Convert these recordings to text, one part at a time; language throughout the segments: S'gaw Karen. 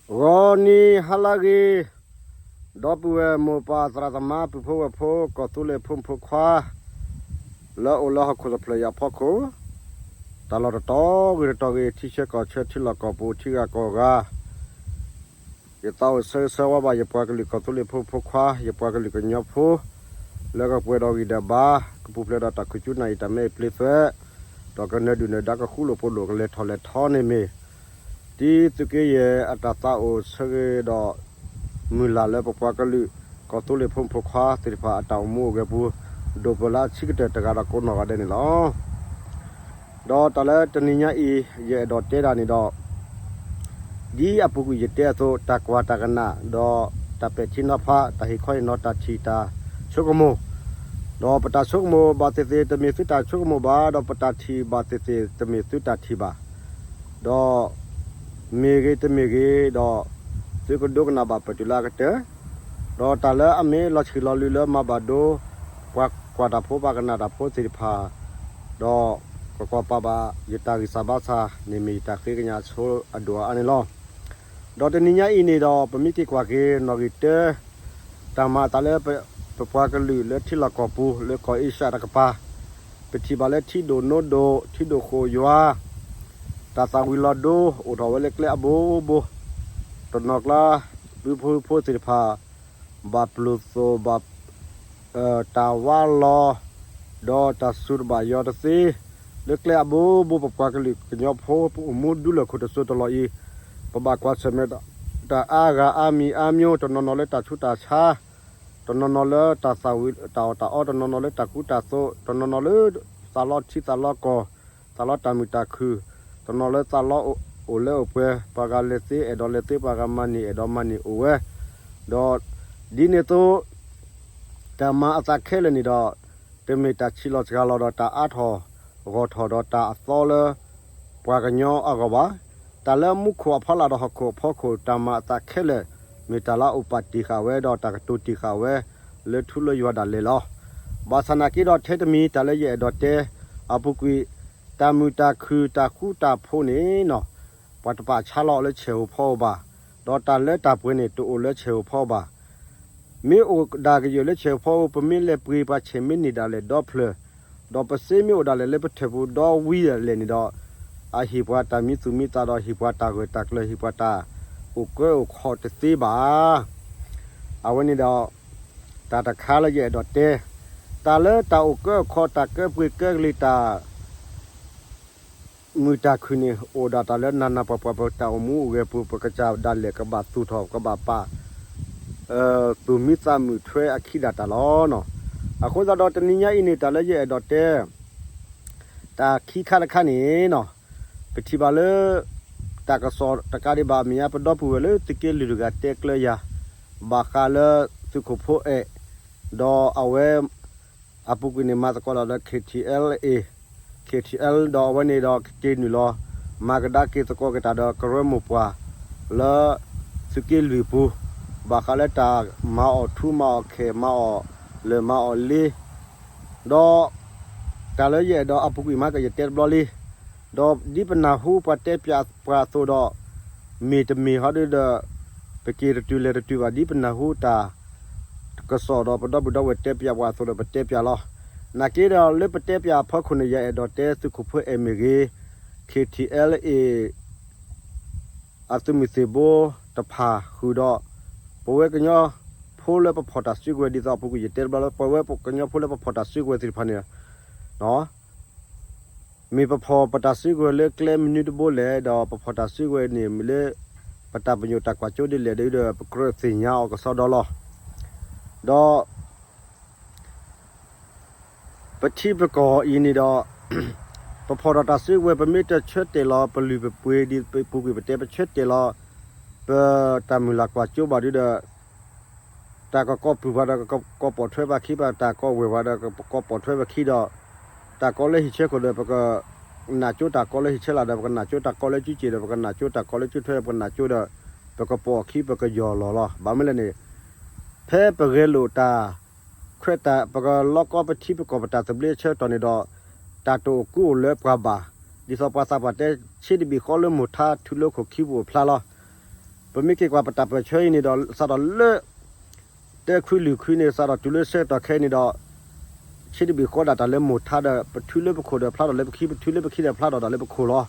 ဂီၤနံၤဟါလၢအဂ့ၤ, ဒီပုၢ်ဝဲၢ်မိၢ်ပၢ်သရၣ်သမါ ပုၢ်ဖိဝဲၢ်ဖိ ကီၢ်သူလ့ၤဖိမုၣ်ဖိခွါ လၢအိၣ်လၢဟီၣ်ခိၣ်တဖျၢၣ်အံၤအဖီခိၣ်, တၢ်လီၢ်တတီၤဂ့ၤတတီၤဂ့ၤ, ထံဆၢကီၢ်ဆၢ, ထံလီၢ်ကီၢ်ပူၤ, ထံဂၤကီၢ်ဂၤ, ယသးအိၣ်ဆၢဂ့ၤဆၢဝါဘၣ် ယပှၤကလုာ်ကီၢ်သူလ့ၤဖိမုၣ်ဖိခွါ, ယပှၤကလုာ်ကညီဖိ, လၢကပှဲၤဒီးဂံၢ်ဒီးဘါ, ကပူၤဖျဲးဒီးတၢ်ခုၣ်ကၠူနၢ်အံၤ တၢ်မဲအံၤပျ့သွဲ, ဒီးကနၢၤဒုၣ်နၢၤဒါ ကဃူလိာ်ဖိးလိာ် ကလဲၤထီၣ်လဲၤထီန့ၣ်မ့ၢ် ဒ်သုးက့ယဲၢ်အတၢ်သးအိၣ်ဆၢဂ့ၤဒီး မုၢ်လၢ်လၢပပှၤကလုာ် ကီၢ်သူလ့ၤဖိမုၣ်ဖိခွါသ့ၣ်တဖၣ်အတၢ်အိၣ်မူအိၣ်ဂဲၤပူၤ, ဒိၣ်ပၢၢ်လၢအဆံးကတၢၢ်တဂၤဒီးကိးနီၢ်ဂၤဒဲးန့ၣ်လီၤ. ဒီးတၢ်လၢတနံၤညါအံၤ ယအဲၣ်ဒိးတဲဒၣ်န့ၣ်ဒီး ဒ်အပူၤကွံာ်ယတဲအသိး တၢ်ကွၢ်တၢ်ကနၣ် ဒီးတၢ်ပဲာ်ထံနီၤဖး တၢ်ဟ့ၣ်ခီဟ့ၣ်နီၤ တၢ်ထံၣ်တၢ်ဆိကမိၣ်, ဒီးပတၢ်ဆိကမိၣ်ဘၣ်သ့ၣ်သ့ၣ် တမ့ၢ်သုတၢ်ဆိကမိၣ်ဘၣ်, ဒီးပတၢ်ထံၣ်ဘၣ်သ့ၣ်သ့ၣ် တမ့ၢ်သုတၢ်ထံၣ်ဘၣ်, ဒီးမ့ၢ်ဂ့ၤတမ့ၢ်ဂ့ၤဒီး သုကဒိကနၣ်ဘၣ်ပတုၤလၢအကတၢၢ်, ဒီးတၢ်လၢအမ့ၢ်လီၤဆံးလီၤလံလၢမၤဘၣ်ဒိ ပှၤကွၢ်တၢ်ဖိ ပှၤကနၣ်တၢ်ဖိသ့ၣ်တဖၣ် ဒီးကကွၢ်ပာ်ဘၣ်ယတၢ်ဂံၢ်စၢ်ဘါစၢ်န့ၣ် မ့ၢ်ယတၢ်ဃ့ကညးဆိအဒိၣ်အအါန့ၣ်လီၤ. ဒီးတနံၤညါအံၤန့ၣ်ဒီး ပမ့ၢ်က့ၤကွၢ်က့ၤနီၣ်ဂံၢ်တၢ တၢ်မၤအသးလၢ ပပှၤကလုာ်လၢထံလီၢ်ကီၢ်ပူၤ လၢကီၢ်အ့ရှၢၣ်တကပၤ, ပထံၣ်ဘၣ်လၢထံဒိၣ်နိဒိၣ် ထံဒိၣ်ဃိၣ်ယွၤ တၢ်သၣ်ဝံၤလီၤဒိ အိၣ်ထီၣ်ဝဲလၢကျဲအဘိဘိ, တနီၤကျါ ပုၢ်ဖိဝဲၢ်ဖိသ့ၣ်တဖၣ် ဘၣ်ပျိာ်သိၣ်ဘၣ် တၢ်ဝါလီၤ ဒီးတၢ်စူၤတဘၣ်ယီၤတသ့ လၢကျဲအဘိဘိ ပပှၤကလုာ်ကညီဖိ ပအိၣ်မူဒူလၢာ်ခိၣ်တစိၢ်တလီၢ်အံၤ, ပဘၣ်ကွၢ်ဆၢၣ်မဲာ် တၢ်အါဂၤအါမံၤအါမံၤ တနီၤနီၤလၢတၢ်ဆူးတၢ်ဆါ, တနီၤနီၤလၢတၢ်သၣ်ဝံၤတၢ်အီၣ်တၢ်အီ, တနီၤနီၤလၢတၢ်ကူတၢ်သိး, တနီၤနီၤလၢသးလီထံသးလီကီၢ်, သးလီတၢ်မုာ်တၢ်ခုၣ်, တနီၤလၢသးလီအိၣ်လၢအိၣ်ပှဲၤ, ပှၤဂၤလဲၤသ့ အဲၣ်ဒိးလဲၤသ့, ပှၤဂၤမၤန့ၢ် အဲၣ်ဒိးမၤန့ၢ်အိၣ်ဝဲ, ဒီးဒ်န့ၣ်အသိး တၢ်မၤအသးခဲလၢာ်န့ၣ်ဒီး တမ့ၢ်တၢ်ဆံးလီၤစှၤလီၤဒီး တၢ်အါထီၣ်ဂီၢ်ထီၣ်ဒီးတၢ်အသီလၢ ပှၤကညီအဂီၢ်ဘၣ်. တၢ်လၢမူခိၣ်အဖီလာ်ဒီးဟီၣ်ခိၣ်အဖီခိၣ် တၢ်မၤအသးခဲလၢာ် မ့ၢ်တၢ်လၢအအိၣ်ပာ်တ့ၢ်ဃာ်ဝဲ ဒီးတၢ်ကတိၤတ့ၢ်ဃာ်ဝဲ လၢထူလၢယွၤဒၣ်လဲာ်လီၤ. ဘၣ်ဆၣ်နာ်က့ဒီး ထဲတမံၤ တၢ်လၢယအဲၣ်ဒိးတဲ အပူၤကွံာ် တၢ်မုာ်တၢ်ခုၣ် တၢ်ဃူတၢ်ဖိးန့ၣ်နီၤ ပှၤတပာ်ဆါလီၤအီၤလၢဆဲးဧိၤဖီဧိၤဘၣ်, ဒီးတၢ်လၢတၢ်ပှဲၤန့ၣ် တအိၣ်လၢဆဲးဧိၤဖီဧိၤဘၣ်. မ့ၢ်အိၣ်ဒၣ်ကယဲၢ်လၢဆဲးဧိၤဖီဧိၤ ပမ့ၢ်လဲၤပှ့ၤပှၤဆဲးမ့ၢ်န့ၢ်ဒၣ်လဲာ်ဒီဖျၢၣ်, ဒီးပစ့မ့ၢ်အိၣ်ဒၣ်လဲာ်လၢပထၢၣ်ပူၤဒီဝံၤဒၣ်လဲာ်န့ၣ်ဒီး အဟ့ၣ်ပှၤတၢ်မံသူၣ်မံသးဒီး ဟ့ၣ်ပှၤတၢ်ဂၢၢ်တၢ်ကျၢၤ ဟ့ၣ်ပှၤတၢ်အိၣ်ကၢအိၣ်ခီၣ်တသ့ဘၣ်. အဝဲန့ၣ်ဒီး တၢ်တခါလၢယအဲၣ်ဒိးတဲ, တၢ်လၢတၢ်အိၣ်ကၢအိၣ်ခီၣ် တၢ်ကၢပှ့ၤကၢကလံၤ တၢ် မုာ်တၢ်ခုၣ်န့ၣ် အိၣ်ဒၣ်တၢ်လၢနးနးပှၤပှၤ ပတၢ်အိၣ်မူအိၣ်ဂဲၤပူၤ ပကစၢ်ဒၣ်လဲာ်ကဘၣ်သူၣ်ထီၣ် ကဘၣ်ပာ် သူၣ်မံသးမုာ်ထွဲအခံဒၣ်တၢ်လီၤ. အဃိသတးဒီးတနံၤညါအံၤန့ၣ် တၢ်လၢယအဲၣ်ဒိးတဲ တၢ်ခံခါတခါန့ၣ်နီၤ, ပထံၣ်ဘၣ်လၢ တၢ်ကစီၣ်တကးဒံးဘၣ် အမဲာ်ညါပဒီပုၢ်ဝဲၢ်လၢသုးက့လွံၢ်တဂၤတဲကျၢၤယၤ ဘၣ်ဃးလၢသုးခိၣ်ဖိအဲၣ် ဒီးအဝဲ အပူၤကွံာ်န့ၣ် မၤသကိးတၢ်ဒီး K T L A, K T L ဒီးအဝဲန့ၣ်ဒီးကက့ၤနုာ်လီၤ မၤကဒါက့ၤသကိးက့ၤတၢ်ဒီးကရၢမိၢ်ပှၢ် လၢသုးက့လွံၢ်ပူၤ ဘၣ်ဃးလၢတၢ်မၤအီၣ်ထူမၤအီၣ်ခဲ မၤအီၣ်လၢၢ်မၤအီၣ်လ့ ဒီး တၢ်လၢယအဲၣ်ဒိးအပူၤကွံာ်မး ကယတဲတဘျီလံ. ဒီးဒ်ပနၢ်ဟူပှၤတဲပၠးပှၤအသိးဒီး မ့ၢ်တမ့ၢ်ဟီဒုဒီး ပက့ၤတတုၤလဲၤတတုၤဘၣ် ဒ်ပနၢ်ဟူတၢ် ကစီၣ်ဒီးပဒီပုၢ်ဒီဝဲၢ်တဲပၠးပှၤအသိးဒီး ပတဲပၠးလီၤ. နာ်က့ဒီးလၢပတဲပၠးအဖီခိၣ်န့ၣ် ယအဲၣ်ဒိးတဲသုးခိၣ်ဖိအဲၣ်မ့ၢ်ဂ့ၤ, K T L A အသုးမုၢ်သ့ၣ်ဘိတဖၣ်ဃုာ်ဒီး ပဝဲကညီဖိလၢပဖီၣ်တၢ်စုကဝဲၤ ဒ်သိးအပူၤကွံာ်ယတဲတဘျီလၢ ပဝဲကညီဖိလၢပဖီၣ်တၢ်စုကဝဲၤသ့ၣ်တဖၣ်န့ၣ် မ့ၢ်ပဖီၣ်ပတၢ်စုကဝဲၤလၢကျဲမနုၤတဘိလဲၣ်, ဒီးပဖီၣ်တၢ်စုကဝဲၤန့ၣ် မ့ၢ်လၢပတၢ်ပညိၣ်တၢ်ကွၢ်စိဒ်လဲၣ်ဒီး ပကြၢးသ့ၣ်ညါအီၤကစီဒီလီၤ. ဒီး ပထံပကီၢ်အံၤန့ၣ်ဒီး ပဖီၣ်ဒီးတၢ်စုကဝဲၤ ပမ့ၢ်တဆၢတဲာ်လီၤ ပလုၢ်ပပှ့ၤဒ်ပူၤကွံာ်ပတဲ ပဆၢတဲာ်လီၤ ပတၢ်မုၢ်လၢ်ကွၢ်စိဘၣ်ဒုဒီး တၢ်ကကီၢ်ပုၢ်ပှၤဒီး ကကီၢ်ပိာ်ထွဲပှၤခံဘၣ်, တၢ်ကီၢ်ဝဲၢ်ပှၤဒီး ကကီၢ်ပိာ်ထွဲပှၤခံဒီး တၢ်ကီလၢဟံၣ်ဆၢခိၣ်ဒီး ပကနာ်ကၠိတၢ်ကီလၢဟံၣ်ဆၢလာ်ဒီး ပကနာ်ကၠိတၢ်ကီလၢစုစ့ၣ်ဒီး ပကနာ်ကၠိတၢ်ကီလၢစုထွဲ ပကနာ်ကၠိဒီး ပကပိာ်အခံ ပကယီၢ်လီၤလီၤ. ဘၣ်မနုၤလဲၣ်န့ၣ် ဖဲပဂဲၤလိာ်တၢ် ခွဲးတၢ် ပကလီကီပထံပကီၢ်ပတၢ်သဘျ့အဆၢကတီၢ်န့ၣ်ဒီး တၢ်တအိၣ်ကူအိၣ်လၢပှၤဘၣ်, ဒ်သိးပှၤသးပှၢ်တဲ ဆ့တဘ့ၣ်ဃီလၢမိၢ်ထါ ထုးလၢခိၣ်ခံပူၤအိၣ်ဖျါလီၤ. ပမ့ၢ်က့ၤကွၢ်ပတၢ်ပၢၢ်ဆၢအံၤန့ၣ်ဒီး စးထီၣ်လၢ တၢခွံလွံၢ်ခွံန့ၣ် စးထီၣ်တုၤလၢဆၢကတီၢ်ခဲအံၤန့ၣ်ဒီး ဆ့တဘ့ၣ်ဃီဒၣ်တၢ်လၢမိၢ်ထါဒီး ပထုလၢပခိၣ်ဒီးဖျါထီၣ်လၢပခံ ပထုလၢပခံဒီးဖျါထီၣ်တၢ်လၢပခိၣ်လီၤ.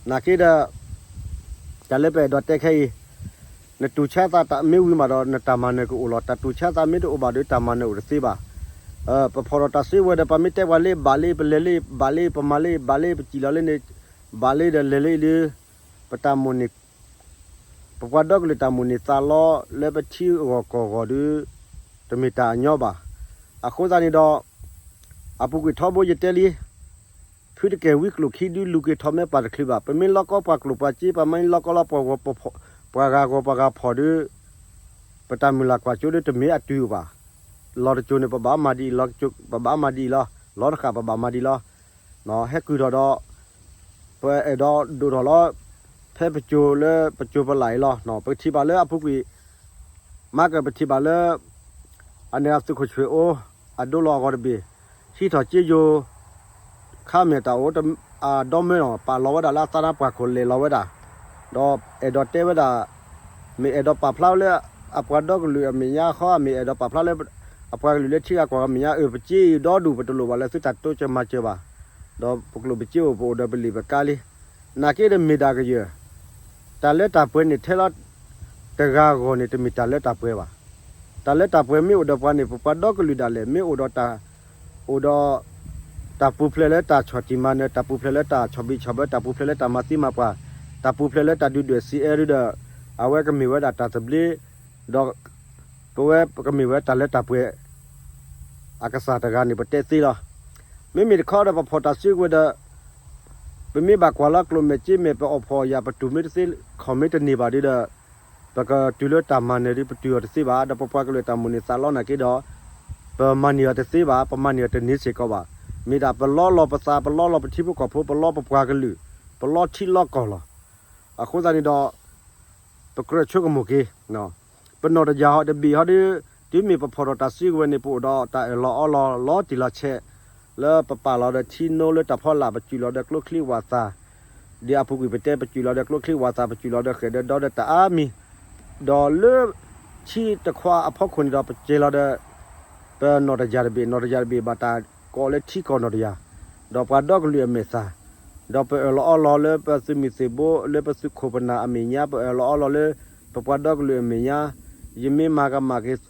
နာ်က့ဒီး တၢ်လၢပအဲၣ်ဒိးတဲခဲအံၤ နတူၢ်ဆါသးမ့ၢ်ဝံၤမးဒီး နတၢ်မၤနၢၤကအိၣ်လီၤ. တၢ်တူၢ်ဆါသးမ့ၢ်တအိၣ်ဘၣ်ဒီး တၢ်မၤနၢၤအိၣ်တသ့ဘၣ်. ပဖီၣ်ထီၣ်တၢ်စုကဝဲၤဒီး ပမ့ၢ်တဲပှၤလၢဘၣ်လၢ ပလဲၤလၢဘၣ်လၢ ပမၤလၢဘၣ်လၢ ပစံၣ်လီၤလၢန့ၣ် ဘၣ်လၢဒီးလဲၤလၢအံၤလၢ ပတၢ်မိၣ်န့ၢ် ပပှၤဒီကလုာ်တၢ်မိၣ်န့ၢ်သးလီလၢပထံဂီၢ်ကီၢ်ဂီၢ်ဒီး တမ့ၢ်တၢ်အညီဘၣ်. အဃိသတးန့ၣ်ဒီး အပူၤကွံာ်ထီဘိယတဲလံ ဖုတကဲၢ်ဝံကျိၣ်ခံဒုလူၤက့ၤထီၣ်မဲပာ်တချုးဘၣ်. ပမ့ၢ်လီကီပှၤကျိၣ်ပှၤစ့ ပမ့ၢ်လီကီလီၤပှၤဂၤဂီၤပှၤဂၤဖီၣ်ဒီး ပတၢ်မုၢ်လၢ်ကွၢ်စိဒီးတမ့ၢ်အတုၤဘၣ်. လီၤတစိၤန့ၣ် ပဘၣ်မၤဒ်အံၤလီၤ, ပဘၣ်မၤဒ်အံၤလီၤ, လီၤတဃၣ်ပဘၣ်မၤဒ်လီၤ. ဟဲကုၢ်ထီၣ်ဒီး ပအဲၣ်ဒိးဒိၣ်ထီၣ်လီၤ ဖဲပစိၤလၢပစိၤပလၢ်အံၤလီၤ. ပကထံၣ်ဘၣ်လၢအပူၤကွံာ် မၤကပထံၣ်ဘၣ်လၢ အန့ၣ်အသုးခိၣ်ဆှၢၣ်အိၣ် အဒိလီၤအဂီၢ်တဘ့ၣ် ဟံးထီၣ်ကၠ့ယိၤ ခါမဲာ်တၢ်အိၣ် အဒီမၢနီၤ ပာ်လီၤဝဲဒၣ်လၢအသးနါပှၢ်ခိၣ်လဲၤလီၤဝဲဒၣ်, ဒီးအဲၣ်ဒိးတဲဝဲဒၣ် မ့ၢ်အဲၣ်ဒိးပာ်ဖျါလၢ အပှၤဒီကလုာ်အမဲာ်ညါဃီ မ့ၢ်အဲၣ်ဒိးပာ်ဖျါလၢ အပှၤကလုာ်လၢထံဂၤကီၢ်ဂၤအမဲာ်ညါ အၢ ပစ့အံၤဒီဒူၣ် ပတလိၣ်ဘၣ်လၢသုတၢ်တိစၢၤမၤစၢၤဘၣ်, ဒီးပကျိၣ်ပစ့အိၣ် ပအိၣ်ဒီးပလံာ်ပကါလံ. နာ်က့ဒီးမ့ၢ်ဒၣ်ကယၢၢ် တၢ်လၢတၢ်ပှဲၤန့ၣ် ထဲလီၤတဂၤဂီၢ်န့ၣ် တမ့ၢ်တၢ်လၢတၢ်ပှဲၤဘၣ်. တၢ်လၢတၢ်ပှဲၤမ့ၢ်အိၣ်ဒီးပှၤန့ၣ် ပပှၤဒီကလုာ်ဒၣ်လဲာ် မ့ၢ်အိၣ်ဒီးတၢ် အိၣ်ဒီး တၢ်ပူၤဖျဲးလၢတၢ်ဆီၣ်တံၢ်မၤနၢၤ, တၢ်ပူၤဖျဲးလၢတၢ်ဆီၣ်ဘံၣ်ဆီၣ်ဘၢ, တၢ်ပူၤဖျဲးလၢတၢ်မၤသံမၤပှၢ်, တၢ်ပူၤဖျဲးလၢတၢ်ဒုၣ်ဒွဲၣ်စံးအဲၣ်ဒုဒီး အဝဲကမ့ၢ်ဝဲဒၣ်တၢ်သဘျ့, ဒီး ပဝဲပကမ့ၢ်ဝဲတၢ်လၢတၢ်ပှဲၤ အကစၢ်တဂၤန့ၣ် ပတဲသ့လီၤ. မ့မ့ၢ်တခီဒီး ပဖီၣ်တၢ်စုကဝဲၤဒီး ပမ့ၢ်ဘၣ်ကွၢ်လီၤကျိၣ်မဲာ်စ့မဲာ် ပအီၣ်ဖှီၣ်ယာ် ပတူၢ်မ့ၢ်တသ့ ခီၣ်မ့ၢ်တန့ၢ်ဘၣ်ဒီး ပကတုၤလၢတၢ်မၤနၢၤဒီး ပတုၤအီၤတသ့ဘၣ်. ဒီးပပှၤကလုာ်တၢ်မိၣ်န့ၢ်သးလီနာ်က့ဒီး ပမၤန့ၢ်အီၤတသ့ဘၣ်, ပမၤန့ၢ်အီၤတန့ၢ်စ့ၢ်ကီးဘၣ်. မ့ၢ်ဒၣ်ပလီလီၤပသး ပလီလီၤပထံဖိကီၢ်ဖိ ပလီပပှၤကလုာ် ပလီထံလီကီၢ်လီၤ. အဃိသတးန့ၣ်ဒီး ပကြၢးဆိကမိၣ်က့ၤ ပနီၢ်တယၢ်ဟီတဘ့ၣ်ဟီဒီး တုၤမ့ၢ်ပဖီၣ်ထီၣ်တၢ်စုကဝဲၤန့ၣ် ပအိၣ်ဒီးတၢ်အၢၣ်လီၤအီလီၤလီၤတံၢ်လီၤဆဲး လၢပပာ်လီၤဒီးထံနိလၢတၢ်ဖီလာ် ပစူၢ်လီၤဒီးကျိချံဝၣ်သၣ်, ဒ်အပူၤကွံာ်ပတဲ ပစူၢ်လီၤဒီးကျိချံဝၣ်သၣ် ပစူၢ်လီၤဒီးဃဲၣ်ဒီးဒီဒီးတၢ်အါမံၤ, ဒီးလၢထံတခွါအဖီခိၣ်န့ၣ်ဒီး ပစဲၤလီၤဒီး ပနီၢ်တယၢ်တဘ့ၣ် နီၢ်တယၢ်တဘ့ၣ်ဘၣ်တၢ်ကိးလၢထံကီၢ်နီၢ်တယၢ်, ဒီးပှၤဒီကလုာ်အမဲာ်သၣ်, ဒီးပအၢၣ်လီၤအီလီၤလၢပသုးမုၢ်သံၣ်ဘိ လၢပသုးခိၣ်ပနၢ်အမဲာ်ညါ ပအၢၣ်လီၤအီလီၤလၢ ပပှၤဒီကလုာ်အမဲာ်ညါ, ယမ့ၢ်မၤကမၣ်က့ၤ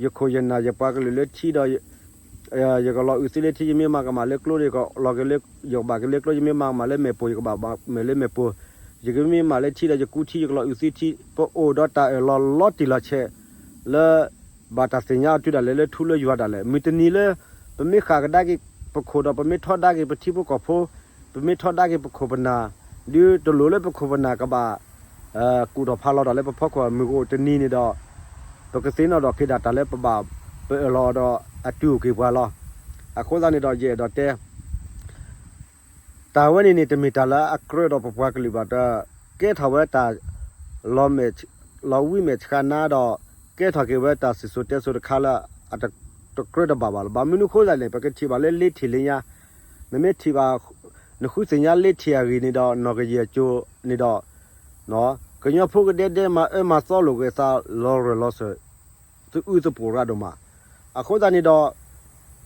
ယခိၣ်ယနၢ် ယပှၤကလုာ်လၢထံဒီး ယကလီၤအုးသံလၢထံ ယမ့ၢ်မၤကမၣ်လၢကျိဒီး ယကလီၤက့ၤလၢ ယကဘၣ်က့ၤလၢကျိ ယမ့ၢ်မၤကမၣ်လၢမဲာ်ပိၢ် ယကဘၣ်မၢလၢမဲာ်ပိၢ်, ယကမ့ၢ်မၤလၢထံဒီး ယကူထံ ယကလီၤအုးသံထံ, ပအိၣ်ဒီးတၢ်အၢၣ်လီၤလီၤတံၢ်လီၤဆဲး လၢ ဘၣ်တၢ်သ့ၣ်ညါအီၤတုၤဒၣ်လဲာ်လၢထူလၢယွၤဒၣ်လဲာ် မုၢ်တနံၤလၢ ပမ့ၢ်ဃၣ်ကဒါက့ၤပခိၣ်ဒီး ပမ့ၢ်ထီဒါက့ၤပထံဖိကီၢ်ဖိ, ပမ့ၢ်ထီဒါက့ၤပခိၣ်ပနၢ်, ဒုးတလိၣ်လၢပခိၣ်ပနၢ်ကဘၣ် ကူၣ်ထီၣ်ဖးလီၤတၢ်လၢပဖီခိၣ် မုၢ်ကအိၣ်တနံၤန့ၣ်ဒီး ပကသ့ၣ်နီၣ်ထီၣ်က့ၤဒၣ်တၢ်လၢပဘၣ် ပအၢၣ်လီၤအီၤဒီးအတုၤအိၣ်က့ၤပှၤလီၤ. အဃိသတးန့ၣ်ဒီး ယအဲၣ်ဒိးတဲ တၢ်ဝဲန့ၣ်န့ၣ် တမ့ၢ်တၢ်လၢအကြၢးဒီးပပှၤကလုာ်ဘၣ်ဒီး ကဲထီၣ်ဝဲတၢ် လီၤမဲာ် လီၤဝံၤမဲာ်ဆှးနါဒီး ကဲထီၣ်က့ၤဝဲတၢ်စံၣ်စိၤတဲစိၤတခါလၢ အတကြၢးတဘၣ်ဘၣ်လီၤ. ဘၣ်မနုၤအဃိသတးလဲၣ် ပကထံၣ်ဘၣ်လၢလ့ထံၣ်လၢညါ, နမ့ၢ်ထံၣ်ဘၣ် နဃုသ့ၣ်ညါလ့ထံၣ်အဂ့ၢ်န့ၣ်ဒီး နီၢ်ကယဲၢ်ကၠိန့ၣ်ဒီး ကညီဖိကဒဲဒဲမၤအၢမၤသီလိာ်က့ၤသးလီၤရၢၢ်လီၤစၢၤ သုအုသုပိာ်ရၣ်ဒိၣ်မး. အဃိသတးန့ၣ်ဒီး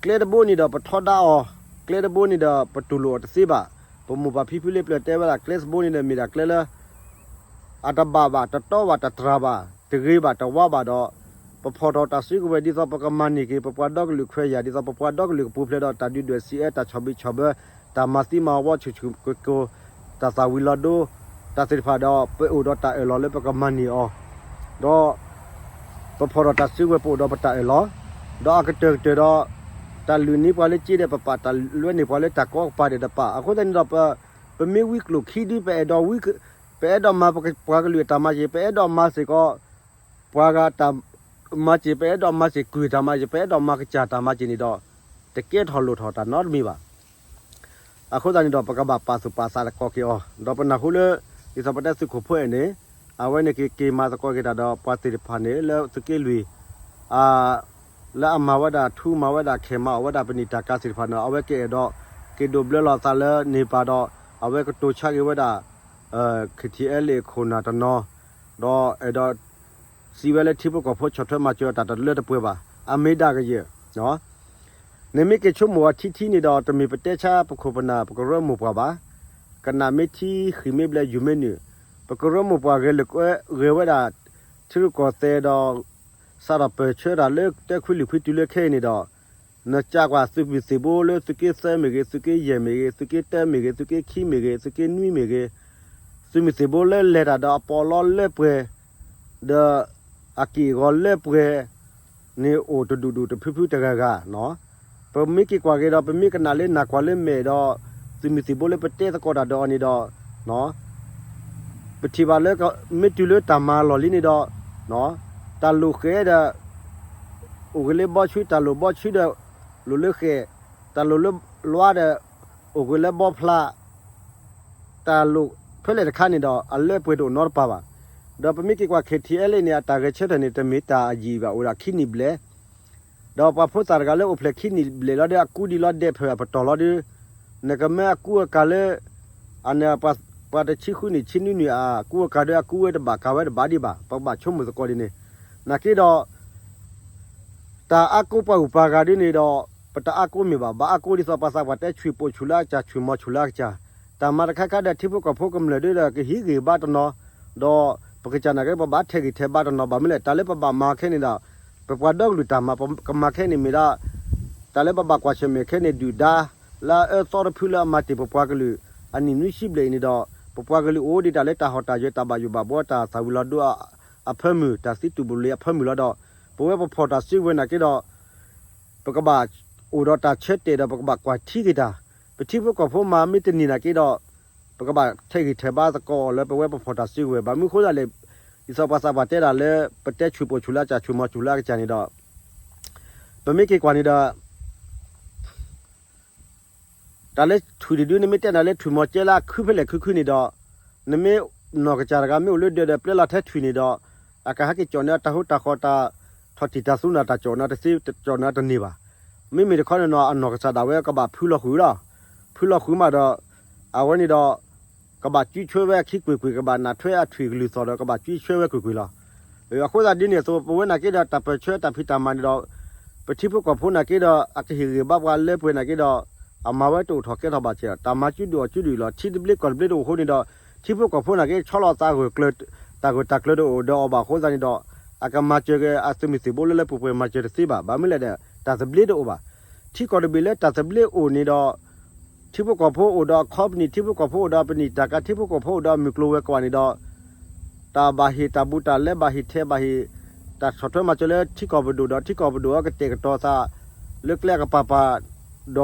ကျဲတဘိန့ၣ်ဒီး ပထီဒါအီၤ, ကျဲတဘိန့ၣ်ဒီး ပတူၢ်လိာ်အီၤတသ့ဘၣ်. ပမိၢ်ပၢ်ဖံဖုလၢပျၢၤတဲဝဲဒၣ် ကျဲတဘိန့ၣ်ဒီး မ့ၢ်ဒၣ်ကျဲလၢ အတဘၣ်ဘၣ် တတီဘၣ် တတြၢ်ဘၣ် တဂ့ၤဘၣ် တဝါဘၣ်ဒီး ပဖီၣ်ထီၣ်တၢ်စုကဝဲၤ ဒ်သိးပကမၤန့ၢ်က့ၤ ပပှၤဒီကလုာ်ခွဲးယာ် ဒ်သိးပပှၤဒီကလုာ်ကပူၤဖျဲးဒီး တၢ်ဒုၣ်ဒွဲၣ်စံးအဲၣ် တၢ်ဆီၣ်ဘံၣ်ဆီၣ်ဘၢ တၢ်မၤသံမၤဝီဆူၣ်ဆူၣ်ကိၢ်ကိၢ် တၢ်သၣ်ဝံၤလီၤဒိ တၢ်သ့ၣ်တဖၣ်ဒီး ပအိၣ်ဒီးတၢ်အၢၣ်လီၤလၢပကမၤန့ၢ်အီၤ, ဒီး ပဖီၣ်ထီၣ်တၢ်စုကဝဲၤ ပအိၣ်ဒီးပတၢ်အၢၣ်လီၤ, ဒီးအကတၢၢ်ကတၢၢ်ဒီး တၢ်လုၢ်န့ၢ်ပှၤလၢစ့ဒီး ပပာ်တၢ်လွဲန့ၢ်ပှၤလၢတၢ်ကီကပၤဒီးတပာ်. အဃိသတးန့ၣ်ဒီး ပ ပမ့ၢ်ဝံကျိၣ်ခံဒု ပအဲၣ်ဒိးဝံ ပအဲၣ်ဒိးမၤပပှၤကလုာ်အတၢ်မၤစၢၤ ပအဲၣ်ဒိးမၤစ့ၢ်ကီး ပှၤဂၤတၢ်မၤစၢၤ ပအဲၣ်ဒိးမၤစၢၤကုၢ်တၢ်မၤစၢၤ ပအဲၣ်ဒိးမၤကစၢ်တၢ်မၤစၢၤန့ၣ်ဒီး တကဲထီၣ်လိၣ်ထီၣ်တၢ်နီတမံၤဘၣ်. အဃိသတးန့ၣ်ဒီး ပကဘၣ်ပာ်သူၣ်ပာ်သးသကိးက့ၤအီၤ ဒီးပနၢ်ဟူလၢ ဒ်သိးပတဲသုးခိၣ်ဖိအဲၣ်န့ၣ် အဝဲန့ၣ်က့ၤက့ၤမၤသကိးက့ၤတၢ်ဒီးပှၤသ့ၣ်တဖၣ်န့ၣ် လၢသုးက့လွံၢ် လၢအမၤဝဲဒၣ်ထူမၤဝဲဒၣ်ခဲမၤအီၣ်ဝဲဒၣ်ပနံာ်တၢ်ကၤသ့ၣ်တဖၣ်န့ၣ် အဝဲကအဲၣ်ဒိး က့ၤဒိးဘျၢလီၤသးလၢန့ၣ်ပၢ်ဒီး အဝဲကတိၤဆါက့ၤဝဲဒၣ် KTLA ခိၣ်နၢ်တနီၤ ဒီးအဲၣ်ဒိး စံးဝဲလၢထံဖိကီၢ်ဖိဆီၣ်ထွဲမၤစၢၤတၢ်တလၢတပှဲၤဘၣ် အမ့ၢ်ဒၣ်ကယဲၢ် နမ့ၢ်က့ၤဆိကမိၣ်အီၤထံထံန့ၣ်ဒီး တမ့ၢ်ပတဲဆါပခိၣ်ပနၢ် ပကရၢမိၢ်ပှၢ်ဘၣ်. ကနၣ်မ့ၢ်ထံ ဃံၢ်မ့ၢ်ဘျဲး ယူၤမ့ၢ်နုာ်, ပကရၢမိၢ်ပှၢ်ဂဲၤလိာ်ကွဲ ဂဲၤဝဲဒၣ် ထံရူၢ်ကီၢ်သဲးဒီး စးထီၣ်ပၢၢ်ဆၢတၢ်လၢတဲခွံလုၢ်ခွံတုၤလၢခဲအံၤန့ၣ်ဒီး နကးကွၢ်သုးမုၢ်သံၣ်ဘိလၢသုးက့သၢမ့ၢ်ဂ့ၤ, သုးက့ယဲၢ်မ့ၢ်ဂ့ၤ, သုးက့ခံမ့ၢ်ဂ့ၤ, သုးက့နွံမ့ၢ်ဂ့ၤ, သုးမုၢ်သံၣ်ဘိလၢလဲၤတၢ်ဒီးအပီးလီလၢပှဲၤ ဒီးအက့ၢ်အဂီၤလၢပှဲၤန့ၣ်အိၣ်တဒူၣ်ဒူၣ်တဖုဖုတဂၤဂၤနီၤ. ပမ့ၢ်က့ၤကွၢ်က့ၤဒီး ပမ့ၢ်ကနၣ်လၢနၢ်ကွၢ်လၢမဲာ်ဒီး သုးမုၢ်သံၣ်ဘိလၢပတဲသကိးတၢ်ဒီးအီၤန့ၣ်ဒီး ပထံၣ်ဘၣ်လၢ မ့ၢ်တုၤလၢတၢ်မၤလီၢ်လံန့ၣ်ဒီး တၢ်လိၣ်ဃဲဒီး အိၣ်ဂ့ၤလၢဘီဆူ တၢ်လိၣ်ဘီဆူဒီး လိၣ်လၢဃဲၣ်, တၢ်လိၣ်လၢလွါဒီး အိၣ်ဂ့ၤလၢဘီဖျါ တၢ်လိၣ်ဖဲလဲၣ်တခါန့ၣ်ဒီး အလၢပှဲၤတအိၣ်နီတပၤဘၣ်. ဒီးပမ့ၢ်က့ၤကွၢ် ခ့ၣ်ထံၣ်အဲလ်အ့န့ၣ် အတၢ်ဂဲၤဆၢထၢၣ်န့ၣ် တမ့ၢ်တၢ်အယံာ်ဘၣ် အိၣ်ဒၣ်ခံနံၣ်ဘျဲၣ် ဒီးပှၤဖိသၣ်တဂၤလၢအိၣ်ဖျဲၣ်ခံနံၣ်ဘျဲၣ်လီၤဒီး အကူဒံးလီၤဒဲးဖၢၣ်အပတီၢ်လီၤဒီး နကမၢအကူအကၤလၢ အန့ၣ် ပှၤတဆံဃုနံၣ်ဆံနွံနံၣ်အကူအကၤဒီး အကူဝဲတဘၣ်ကၤဝဲတဘၣ်ဒံးဘၣ် ပကဘၣ်ဆိကမိၣ်သကိးဒ်န့ၣ် နာ်က့ဒီး တၢ်အါကိးပှၤဂုၤပှၤဂၤဒ်န့ၣ်ဒီး ပတအါကိးမ့ၢ်ဘၣ်, ဘၣ်အါကိးဒ်သိးပှၤသးပှၢ်တဲ ဆှံၣ်ပိာ်ဆူၣ်လၢအကစၢ် ဆှံၣ်မီၤဆူၣ်လၢအကစၢ်, တၢ်မၤတခါခါဒီး ထံဖိကီၢ်ဖိကမျၢၢ်ဒ်ဒီး ကဟံးဂ့ၤဘၣ်တနီၤ, ဒီးပကစၢ်နာ်က့ ပဘၣ်ထဲးဂံၢ်ထဲးဘါတနီၤ ဘၣ်မနုၤလဲၣ် တၢ်လၢပဘၣ်မၤခဲန့ၣ်ဒီး ပပှၤဒီကလုာ်တၢ်မၤကမၤခဲန့ၣ်မ့ၢ်ဒၣ် တၢ်လၢပဘၣ်ကွၢ်ဆၢၣ်မဲာ်ခဲန့ၣ် ဒုၣ်ဒါ လၢအအၢသီတဖုလၢအမၤတ့ၢ်ပပှၤကလုာ် အနံၣ်နွံဆံဘျဲၣ်အံၤန့ၣ်ဒီး ပပှၤကလုာ်အိၣ်ဒံးတၢ်လၢတၢ်ဟီၣ်တၢ်ယၢၤ တၢ်ဘၣ်ယိၣ်ဘၣ်ဘှီ တၢ်သၣ်ဝံၤလီၤဒိအဖၢမုၢ် တၢ်သံတူၢ်ဘိလ့အဖၢမုၢ်လီၤဒီး ပဝဲပဖီၣ်တၢ်စုကဝဲၤနာ်က့ဒီး ပကဘၣ်အိၣ်ဒီးတၢ်ဆၢတဲာ်ဒီး ပကဘၣ်ကွၢ်ထံက့ၤတၢ်, ပထံဖိကီၢ်ဖိမၤမ့ၢ်တန့ၢ်နာ်က့ဒီး ပကဘၣ်ထဲးဂံၢ်ထဲးဘါသကိးအီၤလၢပဝဲပဖီၣ်တၢ်စုကဝဲၤ ဘၣ်မနုၤအဃိသတးလဲၣ်, ဒ်သိးပှၤသးပှၢ်တဲဒၣ်လၢ ပတဲဆှံၣ်ပိာ်ဆူၣ်လၢအကစၢ် ဆှံၣ်မီၤဆူၣ်လၢအကစၢ်န့ၣ်ဒီး ပမ့ၢ်က့ၤကွၢ်န့ၣ်ဒီး တၢ်လၢထွံၣ်တဒု နမ့ၢ်တဲနၤလၢထွံၣ်မီၤကဲလၢအခုဖဲလဲၣ်ခုခုန့ၣ်ဒီး နမ့ၢ်နီၢ်ကစၢ်တဂၤမ့ၢ်အိၣ်လၢဒၢးဒီး ပျဲလီၤထဲထွံၣ်န့ၣ်ဒီး အကဟဲက့ၤကၠီၣ်န့ၢ်တၢ်ဟူတၢ်ဃီ တၢ်ထီၣ်တံၢ်တၢ်သူနၤ တၢ်ကၠီၣ်နၤတသ့ ကၠီၣ်နၤတန့ၢ်ဘၣ်. မ့မ့ၢ်တခီန့ၣ်နီၤ အနီၢ်ကစၢ်ဒၣ်ဝဲကဘၣ်ဖုလီၤဃုာ်လီၤ. ဖုလီၤဃုာ်မးဒီး အဝဲန့ၣ်ဒီး ကဘၣ်ကၠူဆွဲဝဲအခံကွ့ၢ်ကွ့ၢ် ကဘၣ်နၢ်ထွဲအထွံၣ်ကလုၢ်သီၣ်ဒီး ကဘၣ်ကၠူဆွဲဝဲကွ့ၢ်ကွ့ၢ်လီၤ. အဃိသတးဒ်န့ၣ်အသိး ပဝဲနာ်က့ဒီး တၢ်ပၢၢ်ဆၢတၢ်ဖံးတၢ်မၤန့ၣ်ဒီး ပထံဖိကီၢ်ဖိနာ်က့ဒီး အကဟ့ၣ်ဂံၢ်ဘါပှၤလၢပှဲၤနာ်က့ဒီး အမၤဝဲတအိၣ်ထီၣ်ကဲထီၣ်ဘၣ်စဲး တၢ်မၤကၠူဒုၣ်အီၣ်ကၠူဒုၣ်လီၤ. ထံတဘျ့ကီၢ်တဘျ့တအိၣ်အဃိန့ၣ်ဒီး ထံဖိကီၢ်ဖိနာ်က့ ဆီလီၤသးဂၢၢ်ကျၢၤ တၢ်ဂၢၢ်တၢ်ကျၢၤတအိၣ်ဒီးအီၤဘၣ်အဃိသတးန့ၣ်ဒီး အကမၤစၢၤက့ၤအသုးမုၢ်သံၣ်ဘိလၢလၢပှဲၤပှဲၤမၤစၢၤတသ့ဘၣ်. ဘၣ်မနုၤလဲၣ်ဒီး တၢ်သဘျ့တအိၣ်ဘၣ်. ထံကီၢ်တဘ့ၣ်လၢတၢ်သဘျ့အိၣ်န့ၣ်ဒီး ထံဖိကီၢ်ဖိအိၣ်ဒီးအခီပနံၣ် ထံဖိကီၢ်ဖိအိၣ်ဒီးပနံာ်တၢ်ကၤ ထံဖိကီၢ်ဖိအိၣ်ဒီးမုၢ်ကျိၤဝဲၤကွာ်န့ၣ်ဒီး တၢ်ဘၣ်ဟ့ၣ်တၢ်ဘူးတၢ်လဲ ဘၣ်ဟ့ၣ်ထဲးဘၣ်ဟ့ၣ် တၢ်ဆီၣ်ထွဲမၤစၢၤလၢထံကီၢ်ပဒိၣ်ဒီး ထံကီၢ်ပဒိၣ်အကတဲာ်ကတီၤသး လၢကျဲအကပၤပၤ ဒီး